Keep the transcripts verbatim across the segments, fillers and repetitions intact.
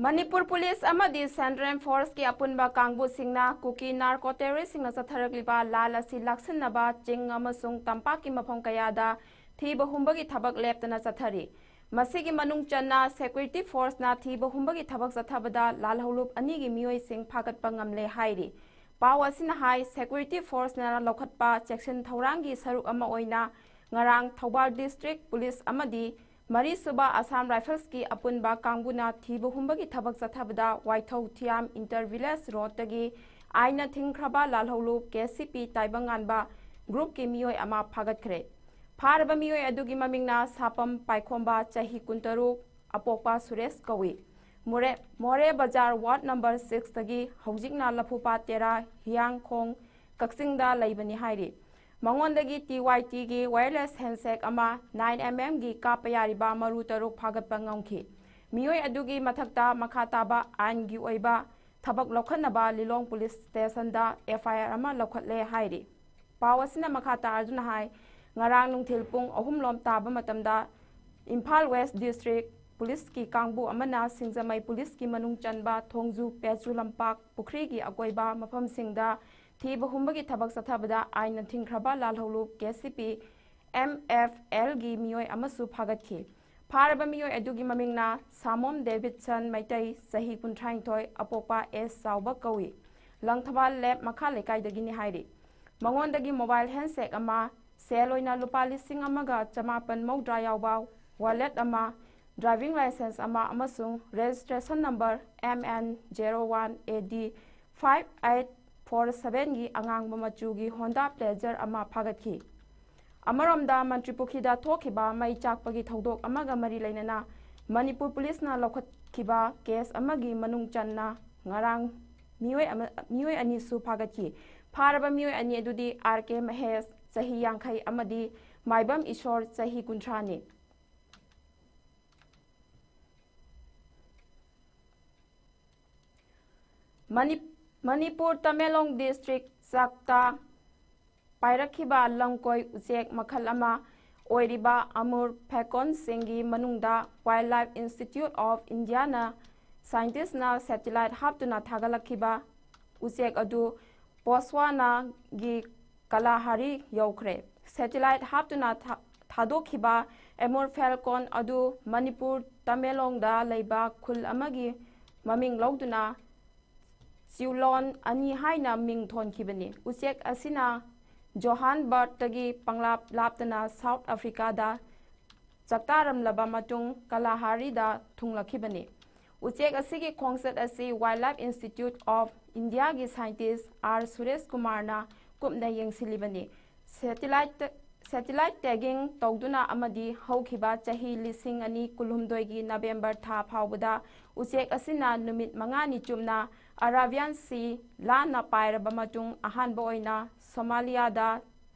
Manipur police ꯑꯃꯗꯤ central ꯐꯣꯔꯁꯀꯤ ꯑꯄꯨꯟꯕ ꯀꯥꯡꯕꯨꯁꯤꯡꯅ ꯀꯨꯀꯤ ꯅꯥꯔꯀꯣ ꯇꯦꯔꯣꯔꯤꯁꯁꯤꯡꯅ ꯆꯠꯊꯔꯛꯂꯤꯕ ꯂꯥꯟ ꯑꯁꯤ ꯂꯥꯛꯁꯤꯟꯅꯕ ꯆꯤꯡ ꯑꯃꯁꯨꯡ ꯇꯝꯄꯥꯛꯀꯤ ꯃꯐꯝ ꯀꯌꯥꯗ ꯊꯤꯕ ꯍꯨꯝꯕꯒꯤ ꯊꯕꯛ ꯂꯦꯞꯇꯅ ꯆꯠꯊꯔꯤ꯫ ꯃꯁꯤꯒꯤ ꯃꯅꯨꯡ ꯆꯟꯅ ꯁꯦꯀ꯭ꯌꯨꯔꯤꯇꯤ ꯐꯣꯔꯁꯅ ꯊꯤꯕ ꯍꯨꯝꯕꯒꯤ ꯊꯕꯛ ꯆꯠꯊꯕꯗ ꯂꯥꯜꯍꯧꯂꯨꯞ ꯑꯅꯤꯒꯤ ꯃꯤꯑꯣꯏꯁꯤꯡ ꯐꯥꯒꯠꯄ ꯉꯝꯂꯦ ꯍꯥꯏꯔꯤ꯫ ꯄꯥꯎ ꯑꯁꯤꯅ ꯍꯥꯏ, ꯁꯦꯀ꯭ꯌꯨꯔꯤꯇꯤ ꯐꯣꯔꯁꯅ ꯂꯧꯈꯠꯄ ꯆꯦꯛꯁꯤꯟ ꯊꯧꯔꯥꯡꯒꯤ ꯁꯔꯨꯛ ꯑꯃ ꯑꯣꯏꯅ ꯉꯔꯥꯡ ꯊꯧꯕꯥꯜ ꯗꯤꯁꯇ꯭ꯔꯤꯛ ꯄꯨꯂꯤꯁ ꯑꯃꯗꯤ ꯃꯔꯤꯁꯨꯕ ꯑꯁꯥꯝ ꯔꯥꯏꯐꯜꯁꯀꯤ ꯑꯄꯨꯟꯕ ꯀꯥꯡꯕꯨꯅ ꯊꯤꯕ ꯍꯨꯝꯕꯒꯤ ꯊꯕꯛ ꯆꯠꯊꯕꯗ ꯋꯥꯏꯊꯧ ꯊꯤꯌꯥꯝ ꯏꯟꯇꯔ ꯚꯤꯂꯦꯖ ꯔꯣꯗꯇꯒꯤ ꯑꯥꯏꯟꯅ ꯊꯤꯡꯈ꯭ꯔꯕ ꯂꯥꯜꯍꯧꯂꯨꯞ ꯀꯦ ꯁꯤ ꯄꯤ ꯇꯥꯏꯕꯪꯉꯥꯟꯕ ꯒ꯭ꯔꯨꯞꯀꯤ ꯃꯤꯑꯣꯏ ꯑꯃ ꯐꯥꯒꯠꯈ꯭ꯔꯦ꯫ ꯐꯥꯔꯕ ꯃꯤꯑꯣꯏ ꯑꯗꯨꯒꯤ ꯃꯃꯤꯡꯅ ꯁꯥꯄꯝ ꯄꯥꯏꯈꯣꯝꯕ, ꯆꯍꯤ ꯀꯨꯟꯇꯔꯨꯛ, ꯑꯄꯣꯛꯄ ꯁꯨꯔꯦꯁ ꯀꯧꯏ꯫ ꯃꯣꯔꯦ, ꯃꯣꯔꯦ ꯕꯖꯥꯔ ꯋꯥꯔꯗ ꯅꯝꯕꯔ ꯁꯤꯛꯁꯇꯒꯤ ꯍꯧꯖꯤꯛꯅ ꯂꯐꯨꯄꯥꯠ ꯇꯦꯔꯥ ꯍꯤꯌꯥꯡꯈꯣꯡ ꯀꯛꯆꯤꯡꯗ ꯂꯩꯕꯅꯤ ꯍꯥꯏꯔꯤ꯫ ꯃꯉꯣꯟꯗꯒꯤ ꯇꯤ ꯋꯥꯏ ꯇꯤꯒꯤ ꯋꯥꯌꯔꯂꯦꯁ ꯍꯦꯟꯁꯦꯠ ꯑꯃ, ꯅꯥꯏꯟ ꯑꯦꯝ ꯑꯦꯝꯒꯤ ꯀꯥꯞꯄ ꯌꯥꯔꯤꯕ ꯃꯔꯨ ꯇꯔꯨꯛ ꯐꯥꯒꯠꯄ ꯉꯝꯈꯤ꯫ ꯃꯤꯑꯣꯏ ꯑꯗꯨꯒꯤ ꯃꯊꯛꯇ ꯃꯈꯥ ꯇꯥꯕ ꯑꯥꯏꯟꯒꯤ ꯑꯣꯏꯕ ꯊꯕꯛ ꯂꯧꯈꯠꯅꯕ ꯂꯤꯂꯣꯡ ꯄꯨꯂꯤꯁ ꯁ꯭ꯇꯦꯁꯟꯗ ꯑꯦꯐ ꯑꯥꯏ ꯑꯥꯔ ꯑꯃ ꯂꯧꯈꯠꯂꯦ ꯍꯥꯏꯔꯤ꯫ ꯄꯥꯎ ꯑꯁꯤꯅ ꯃꯈꯥ ꯇꯥꯔꯗꯨꯅ ꯍꯥꯏ, ꯉꯔꯥꯡ ꯅꯨꯡꯊꯤꯜ ꯄꯨꯡ ꯑꯍꯨꯝ ꯂꯣꯝ ꯇꯥꯕ ꯃꯇꯝꯗ ꯏꯝꯐꯥꯜ ꯋꯦꯁ ꯗꯤꯁꯇ꯭ꯔꯤꯛ ꯄꯨꯂꯤꯁꯀꯤ ꯀꯥꯡꯕꯨ ꯑꯃꯅ ꯁꯤꯡꯖꯃꯩ ꯄꯨꯂꯤꯁꯀꯤ ꯃꯅꯨꯡ ꯆꯟꯕ ꯊꯣꯡꯖꯨ, ꯄꯦꯆꯨ ꯂꯝꯄꯥꯛ, ꯄꯨꯈ꯭ꯔꯤꯒꯤ ꯑꯀꯣꯏꯕ ꯃꯐꯝꯁꯤꯡꯗ ꯊꯤꯕ ꯍꯨꯝꯕꯒꯤ ꯊꯕꯛ ꯆꯠꯊꯕꯗ ꯑꯥꯏꯟꯅ ꯊꯤꯡꯈ꯭ꯔꯕ ꯂꯥꯜꯍꯧꯂꯨꯞ K C P M F ꯑꯦꯜꯒꯤ ꯃꯤꯑꯣꯏ ꯑꯃꯁꯨ ꯐꯥꯒꯠꯈꯤ꯫ ꯐꯥꯔꯕ ꯃꯤꯑꯣꯏ ꯑꯗꯨꯒꯤ ꯃꯃꯤꯡꯅ ꯁꯥꯃꯣꯝ ꯗꯦꯕꯤꯠꯁꯟ ꯃꯩꯇꯩ, ꯆꯍꯤ ꯀꯨꯟꯊ꯭ꯔꯥꯅꯤꯊꯣꯏ, ꯑꯄꯣꯛꯄ ꯑꯦꯁ ꯆꯥꯎꯕ ꯀꯧꯏ꯫ ꯂꯪꯊꯕꯥꯜ ꯂꯦꯞ ꯃꯈꯥ ꯂꯩꯀꯥꯏꯗꯒꯤꯅꯤ ꯍꯥꯏꯔꯤ꯫ ꯃꯉꯣꯟꯗꯒꯤ ꯃꯣꯕꯥꯏꯜ ꯍꯦꯟꯁꯦꯠ ꯑꯃ, ꯁꯦꯜ ꯑꯣꯏꯅ ꯂꯨꯄꯥ ꯂꯤꯁꯤꯡ ꯑꯃꯒ ꯆꯃꯥꯄꯟ ꯃꯧꯗ꯭ꯔꯥ ꯌꯥꯎꯕ ꯋꯥꯂꯦꯠ ꯑꯃ, ꯗ꯭ꯔꯥꯏꯚꯤꯡ ꯂꯥꯏꯁꯦꯟꯁ ꯑꯃ ꯑꯃꯁꯨꯡ registration number M N zero one A D five eight four ꯁꯚꯦꯟꯒꯤ ꯑꯉꯥꯡꯕ ꯃꯆꯨꯒꯤ ꯍꯣꯟꯗꯥ ꯄ꯭ꯂꯦꯖꯔ ꯑꯃ ꯐꯥꯒꯠꯈꯤ꯫ ꯑꯃꯔꯣꯝꯗ, ꯃꯟꯇ꯭ꯔꯤ ꯄꯨꯈ꯭ꯔꯤꯗ ꯊꯣꯛꯈꯤꯕ ꯃꯩ ꯆꯥꯛꯄꯒꯤ ꯊꯧꯗꯣꯛ ꯑꯃꯒ ꯃꯔꯤ ꯂꯩꯅꯅ ꯃꯅꯤꯄꯨꯔ ꯄꯨꯂꯤꯁꯅ ꯂꯧꯈꯠꯈꯤꯕ ꯀꯦꯁ ꯑꯃꯒꯤ ꯃꯅꯨꯡ ꯆꯟꯅ ꯉꯔꯥꯡ ꯃꯤꯑꯣꯏ ꯑꯃ, ꯃꯤꯑꯣꯏ ꯑꯅꯤꯁꯨ ꯐꯥꯒꯠꯈꯤ꯫ ꯐꯥꯔꯕ ꯃꯤꯑꯣꯏ ꯑꯅꯤ ꯑꯗꯨꯗꯤ ꯑꯥꯔ ꯀꯦ ꯃꯍꯦꯁ, ꯆꯍꯤ ꯌꯥꯡꯈꯩ, ꯑꯃꯗꯤ ꯃꯥꯏꯕꯝ ꯏꯁꯣꯔ, ꯆꯍꯤ ꯀꯨꯟꯊ꯭ꯔꯥꯅꯤ꯫ ꯃꯅꯤ-, ꯃꯅꯤꯄꯨꯔ ꯇꯃꯦꯡꯂꯣꯡ ꯗꯤꯁꯇ꯭ꯔꯤꯛ ꯆꯥꯛꯇ ꯄꯥꯏꯔꯛꯈꯤꯕ ꯂꯝꯀꯣꯏ ꯎꯆꯦꯛ ꯃꯈꯜ ꯑꯃ ꯑꯣꯏꯔꯤꯕ ꯑꯃꯨꯔ ꯐꯦꯀꯣꯟꯁꯤꯡꯒꯤ ꯃꯅꯨꯡꯗ Wildlife Institute of Indiaꯅ Scientistꯅ satellite ꯍꯥꯞꯇꯨꯅ ꯊꯥꯒꯠꯂꯛꯈꯤꯕ ꯎꯆꯦꯛ ꯑꯗꯨ ꯕꯣꯠꯁ꯭ꯋꯥꯅꯥꯒꯤ ꯀꯂꯥꯍꯥꯔꯤ ꯌꯧꯈ꯭ꯔꯦ꯫ Satellite ꯍꯥꯞꯇꯨꯅ ꯊꯥ-, ꯊꯥꯗꯣꯛꯈꯤꯕ Amur Falcon ꯑꯗꯨ ꯃꯅꯤꯄꯨꯔ ꯇꯃꯦꯡꯂꯣꯡꯗ ꯂꯩꯕ ꯈꯨꯜ ꯑꯃꯒꯤ ꯃꯃꯤꯡ ꯂꯧꯗꯨꯅ ꯆꯤꯎꯂꯣꯟ ꯑꯅꯤ ꯍꯥꯏꯅ ꯃꯤꯡ ꯊꯣꯟꯈꯤꯕꯅꯤ꯫ ꯎꯆꯦꯛ ꯑꯁꯤꯅ ꯖꯣꯍꯥꯟꯕꯔꯠꯇꯒꯤ ꯄꯪꯂꯥꯞ ꯂꯥꯞꯇꯅ ꯁꯥꯎꯠ ꯑꯐ꯭ꯔꯤꯀꯥꯗ ꯆꯥꯛꯇꯥꯔꯝꯂꯕ ꯃꯇꯨꯡ ꯀꯂꯥꯍꯥꯔꯤꯗ ꯊꯨꯡꯂꯛꯈꯤꯕꯅꯤ꯫ ꯎꯆꯦꯛ ꯑꯁꯤꯒꯤ ꯈꯣꯡꯆꯠ ꯑꯁꯤ Wildlife Institute of Indiaꯒꯤ scientist R Suresh ꯀꯨꯃꯥꯔꯅ ꯀꯨꯞꯅ ꯌꯦꯡꯁꯤꯜꯂꯤꯕꯅꯤ꯫ Satellite, satellite tagging ꯇꯧꯗꯨꯅ ꯑꯃꯗꯤ ꯍꯧꯈꯤꯕ ꯆꯍꯤ ꯂꯤꯁꯤꯡ ꯑꯅꯤ ꯀꯨꯟꯍꯨꯝꯗꯣꯏꯒꯤ ꯅꯕꯦꯝꯕꯔ ꯊꯥ ꯐꯥꯎꯕꯗ ꯎꯆꯦꯛ ꯑꯁꯤꯅ ꯅꯨꯃꯤꯠ ꯃꯉꯥꯅꯤ ꯆꯨꯞꯅ Arabian Sea ꯂꯥꯟꯅ ꯄꯥꯏꯔꯕ ꯃꯇꯨꯡ ꯑꯍꯥꯟꯕ ꯑꯣꯏꯅ ꯁꯣꯃꯥꯂꯤꯌꯥꯗ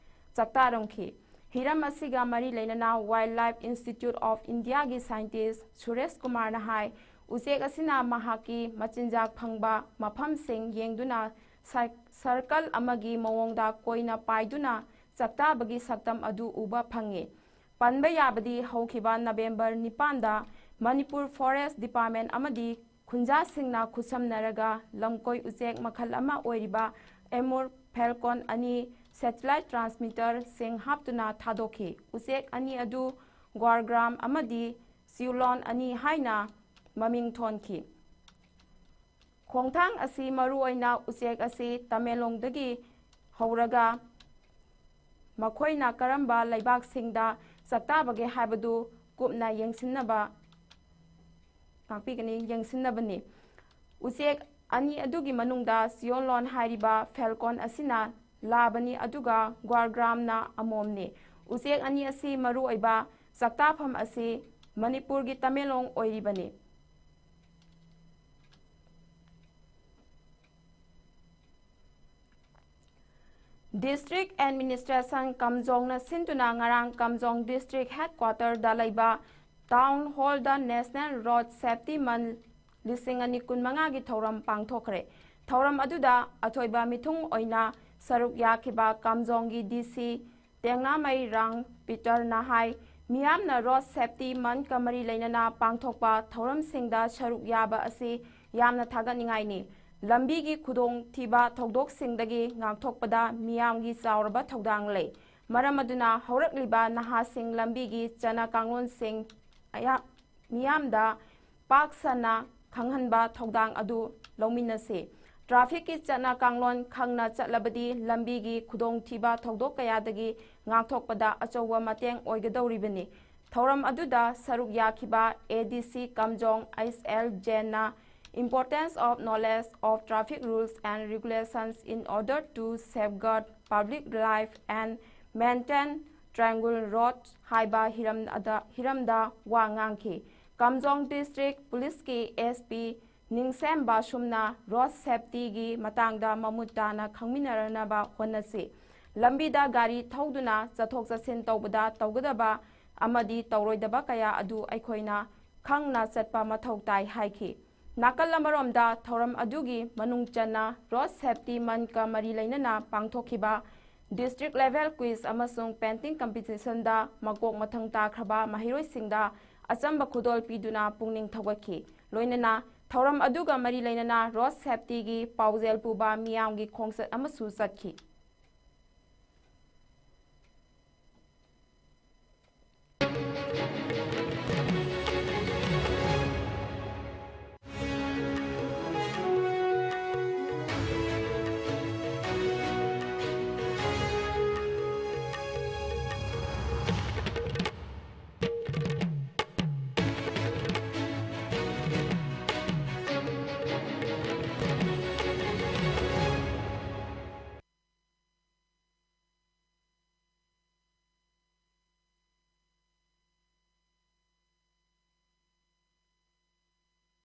ꯆꯥꯛꯇꯥꯔꯝꯈꯤ꯫ ꯍꯤꯔꯝ ꯑꯁꯤꯒ ꯃꯔꯤ ꯂꯩꯅꯅ Wildlife Institute of Indiaꯒꯤ scientist Suresh ꯀꯨꯃꯥꯔꯅ ꯍꯥꯏ, ꯎꯆꯦꯛ ꯑꯁꯤꯅ ꯃꯍꯥꯛꯀꯤ ꯃꯆꯤꯟꯖꯥꯛ ꯐꯪꯕ ꯃꯐꯝꯁꯤꯡ ꯌꯦꯡꯗꯨꯅ ꯁꯥꯏ-, circle ꯑꯃꯒꯤ ꯃꯑꯣꯡꯗ ꯀꯣꯏꯅ ꯄꯥꯏꯗꯨꯅ ꯆꯥꯛꯇꯥꯕꯒꯤ ꯁꯛꯇꯝ ꯑꯗꯨ ꯎꯕ ꯐꯪꯉꯤ꯫ ꯄꯟꯕ ꯌꯥꯕꯗꯤ ꯍꯧꯈꯤꯕ ꯅꯕꯦꯝꯕꯔ ꯅꯤꯄꯥꯟꯗ ꯃꯅꯤꯄꯨꯔ Forest Department ꯑꯃꯗꯤ ꯈꯨꯟꯖꯥꯁꯤꯡꯅ ꯈꯨꯠꯁꯝꯅꯔꯒ ꯂꯝꯀꯣꯏ ꯎꯆꯦꯛ ꯃꯈꯜ ꯑꯃ ꯑꯣꯏꯔꯤꯕ Amur Falcon ꯑꯅꯤ satellite transmitter ꯁꯤꯡ ꯍꯥꯞꯇꯨꯅ ꯊꯥꯗꯣꯛꯈꯤ꯫ ꯎꯆꯦꯛ ꯑꯅꯤ ꯑꯗꯨ ꯒ꯭ꯋꯥꯔꯒ꯭ꯔꯥꯝ ꯑꯃꯗꯤ ꯆꯤꯎꯂꯣꯟ ꯑꯅꯤ ꯍꯥꯏꯅ ꯃꯃꯤꯡ ꯊꯣꯟꯈꯤ꯫ ꯈꯣꯡꯊꯥꯡ ꯑꯁꯤ ꯃꯔꯨꯑꯣꯏꯅ ꯎꯆꯦꯛ ꯑꯁꯤ ꯇꯃꯦꯡꯂꯣꯡꯗꯒꯤ ꯍꯧꯔꯒ ꯃꯈꯣꯏꯅ ꯀꯔꯝꯕ ꯂꯩꯕꯥꯛꯁꯤꯡꯗ ꯆꯥꯛꯇꯥꯕꯒꯦ ꯍꯥꯏꯕꯗꯨ ꯀꯨꯞꯅ ꯌꯦꯡꯁꯤꯟꯅꯕ ꯉꯥꯛꯄꯤꯒꯅꯤ, ꯌꯦꯡꯁꯤꯟꯅꯕꯅꯤ꯫ ꯎꯆꯦꯛ ꯑꯅꯤ ꯑꯗꯨꯒꯤ ꯃꯅꯨꯡꯗ ꯆꯤꯎꯂꯣꯟ ꯍꯥꯏꯔꯤꯕ Falcon ꯑꯁꯤꯅ ꯂꯥꯕꯅꯤ, ꯑꯗꯨꯒ ꯒ꯭ꯋꯥꯔꯒ꯭ꯔꯥꯝꯅ ꯑꯃꯣꯝꯅꯤ꯫ ꯎꯆꯦꯛ ꯑꯅꯤ ꯑꯁꯤ ꯃꯔꯨꯑꯣꯏꯕ ꯆꯥꯛꯇꯥꯐꯝ ꯑꯁꯤ ꯃꯅꯤꯄꯨꯔꯒꯤ ꯇꯃꯦꯡꯂꯣꯡ ꯑꯣꯏꯔꯤꯕꯅꯤ꯫ District Administration ꯀꯥꯝꯖꯣꯡꯅ ꯁꯤꯟꯗꯨꯅ ꯉꯔꯥꯡ ꯀꯥꯝꯖꯣꯡ District Headquarterꯗ ꯂꯩꯕ Town Hallꯗ National Road Safety Month ꯂꯤꯁꯤꯡ ꯑꯅꯤ ꯀꯨꯟꯃꯉꯥꯒꯤ ꯊꯧꯔꯝ ꯄꯥꯡꯊꯣꯛꯈ꯭ꯔꯦ꯫ ꯊꯧꯔꯝ ꯑꯗꯨꯗ ꯑꯊꯣꯏꯕ ꯃꯤꯊꯨꯡ ꯑꯣꯏꯅ ꯁꯔꯨꯛ ꯌꯥꯈꯤꯕ ꯀꯥꯝꯖꯣꯡꯒꯤ D C ꯇꯦꯡꯅꯥꯃꯩ ꯔꯥꯡ ꯄꯤꯇꯔꯅ ꯍꯥꯏ, ꯃꯤꯌꯥꯝꯅ Road Safety Monthꯀ ꯃꯔꯤ ꯂꯩꯅꯅ ꯄꯥꯡꯊꯣꯛꯄ ꯊꯧꯔꯝꯁꯤꯡꯗ ꯁꯔꯨꯛ ꯌꯥꯕ ꯑꯁꯤ ꯌꯥꯝꯅ ꯊꯥꯒꯠꯅꯤꯡꯉꯥꯏꯅꯤ꯫ ꯂꯝꯕꯤꯒꯤ ꯈꯨꯗꯣꯡꯊꯤꯕ ꯊꯧꯗꯣꯛꯁꯤꯡꯗꯒꯤ ꯉꯥꯛꯊꯣꯛꯄꯗ ꯃꯤꯌꯥꯝꯒꯤ ꯆꯥꯎꯔꯕ ꯊꯧꯗꯥꯡ ꯂꯩ꯫ ꯃꯔꯝ ꯑꯗꯨꯅ ꯍꯧꯔꯛꯂꯤꯕ ꯅꯍꯥꯁꯤꯡ ꯂꯝꯕꯤꯒꯤ ꯆꯠꯅ ꯀꯥꯡꯂꯣꯟꯁꯤꯡ ꯑꯌꯥ-, ꯃꯤꯌꯥꯝꯗ ꯄꯥꯛ ꯁꯟꯅ ꯈꯪꯍꯟꯕ ꯊꯧꯗꯥꯡ ꯑꯗꯨ ꯂꯧꯃꯤꯟꯅꯁꯤ꯫ Trafficꯀꯤ ꯆꯠꯅ ꯀꯥꯡꯂꯣꯟ ꯈꯪꯅ ꯆꯠꯂꯕꯗꯤ ꯂꯝꯕꯤꯒꯤ ꯈꯨꯗꯣꯡꯊꯤꯕ ꯊꯧꯗꯣꯛ ꯀꯌꯥꯗꯒꯤ ꯉꯥꯛꯊꯣꯛꯄꯗ ꯑꯆꯧꯕ ꯃꯇꯦꯡ ꯑꯣꯏꯒꯗꯧꯔꯤꯕꯅꯤ꯫ ꯊꯧꯔꯝ ꯑꯗꯨꯗ ꯁꯔꯨꯛ ꯌꯥꯈꯤꯕ ADC ꯀꯝꯖꯣꯡ H L Jainꯅ Importance of knowledge of traffic rules and regulations in order to safeguard public life and maintain tranquil roads ꯍꯥꯏꯕ ꯍꯤꯔꯝ ꯑꯗ-, ꯍꯤꯔꯝꯗ ꯋꯥ ꯉꯥꯡꯈꯤ꯫ ꯀꯝꯖꯣꯡ District Policeꯀꯤ SP ꯅꯤꯡꯁꯦꯝ ꯕꯥꯁꯨꯝꯅ Road Safetyꯒꯤ ꯃꯇꯥꯡꯗ ꯃꯃꯨꯠ ꯇꯥꯅ ꯈꯪꯃꯤꯟꯅꯔꯅꯕ ꯍꯣꯠꯅꯁꯤ꯫ ꯂꯝꯕꯤꯗ ꯒꯥꯔꯤ ꯊꯧꯗꯨꯅ ꯆꯠꯊꯣꯛ ꯆꯠꯁꯤꯟ ꯇꯧꯕꯗ ꯇꯧꯒꯗꯕ ꯑꯃꯗꯤ ꯇꯧꯔꯣꯏꯗꯕ ꯀꯌꯥ ꯑꯗꯨ ꯑꯩꯈꯣꯏꯅ ꯈꯪꯅ ꯆꯠꯄ ꯃꯊꯧ ꯇꯥꯏ ꯍꯥꯏꯈꯤ꯫ ꯅꯥꯀꯜ ꯑꯃꯔꯣꯝꯗ ꯊꯧꯔꯝ ꯑꯗꯨꯒꯤ ꯃꯅꯨꯡ ꯆꯟꯅ Road Safety Monthꯀ ꯃꯔꯤ ꯂꯩꯅꯅ ꯄꯥꯡꯊꯣꯛꯈꯤꯕ District Level Quiz ꯑꯃꯁꯨꯡ Painting Competitionꯗ ꯃꯀꯣꯛ ꯃꯊꯪ ꯇꯥꯈ꯭ꯔꯕ ꯃꯍꯩꯔꯣꯏꯁꯤꯡꯗ ꯑꯆꯝꯕ ꯈꯨꯗꯣꯜ ꯄꯤꯗꯨꯅ ꯄꯨꯛꯅꯤꯡ ꯊꯧꯒꯠꯈꯤ꯫ ꯂꯣꯏꯅꯅ ꯊꯧꯔꯝ ꯑꯗꯨꯒ ꯃꯔꯤ ꯂꯩꯅꯅ Road Safetyꯒꯤ ꯄꯥꯎꯖꯦꯜ ꯄꯨꯕ ꯃꯤꯌꯥꯝꯒꯤ ꯈꯣꯡꯆꯠ ꯑꯃꯁꯨ ꯆꯠꯈꯤ꯫